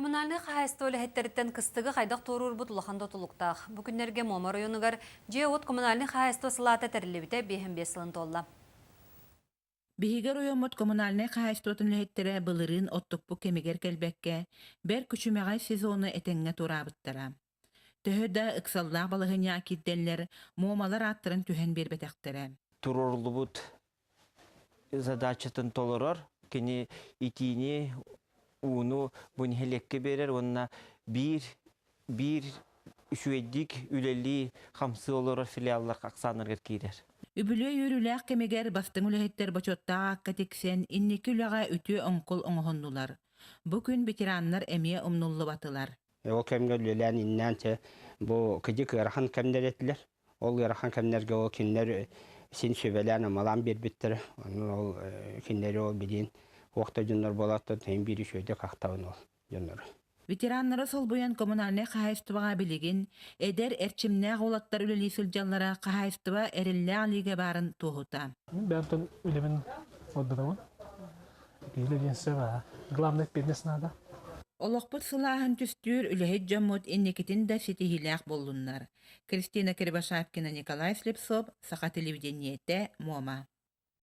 Коммунальнай хаһаайыстыба үлэһиттэриттэн кыстыгы хайдах туоруурбут улахан да тутулуктаах. Бу күннэргэ Муома оройуонугар дьиэ-уот коммунальнай хаһаайыстыба салаата тэриллибитэ 55 сылын туолла. Биһиги оройуоммут коммунальнай хаһаайыстыбатын үлэһиттэрэ былырыын оттукпут кэмигэр кэлбэккэ, бэрт күчүмэҕэй сезону этэҥҥэ туораабыттара. Төһө да ыксаллаах балаһыанньаҕа киирдэллэр, муомалар ааттарын түһэн биэрбэтэхтэрэ. Туруоруллубут задачатын толорор, кини итиини, ууну бу нэһилиэккэ биэрэр уонна биир биир үчүгэйдик үлэлии хамсыы олорор филиаллар ахсааннарыгар киирэр. Үбүлүөй үөрүүлээх кэмигэр бастыҥ үлэһиттэр бочуоттаах аакка тиксэн, инники үлэҕэ үтүө оҥкул оҥоһуннулар. Бу күн ветераннар эмиэ умнуллубатылар. Ол кэмҥэ үлэлээн иннээн чэ бу кыдьык ыарахан кэмнэр этилэр. Ол ыарахан кэмнэргэ ол кинилэр син сүбэлээн-амалаан биэрбиттэрэ. Онон ол кинилэри ол билиин уох да дьоннор буолааттар тыһын биир үчүгэйдик ахтабын ол дьоннору. Ветераннары солбуйан коммунальнай хаһаайыстыбаҕа билигин эдэр эрчимнээх уолаттар үлэлии сылдьаллара хаһаайыстыба эрэллээх лига баарын туоһута. Мин бэйэм үлэбин ордоробун. Үлэ диэн сөп аа. Главное бизнес надо. Олохпут сылааһын түстүүр үлэһит дьоммут инникитин да ситиһиилээх буоллуннар. Кристина Кривошапкина, Николай Слепцов, Саха телевидениетэ, Муома.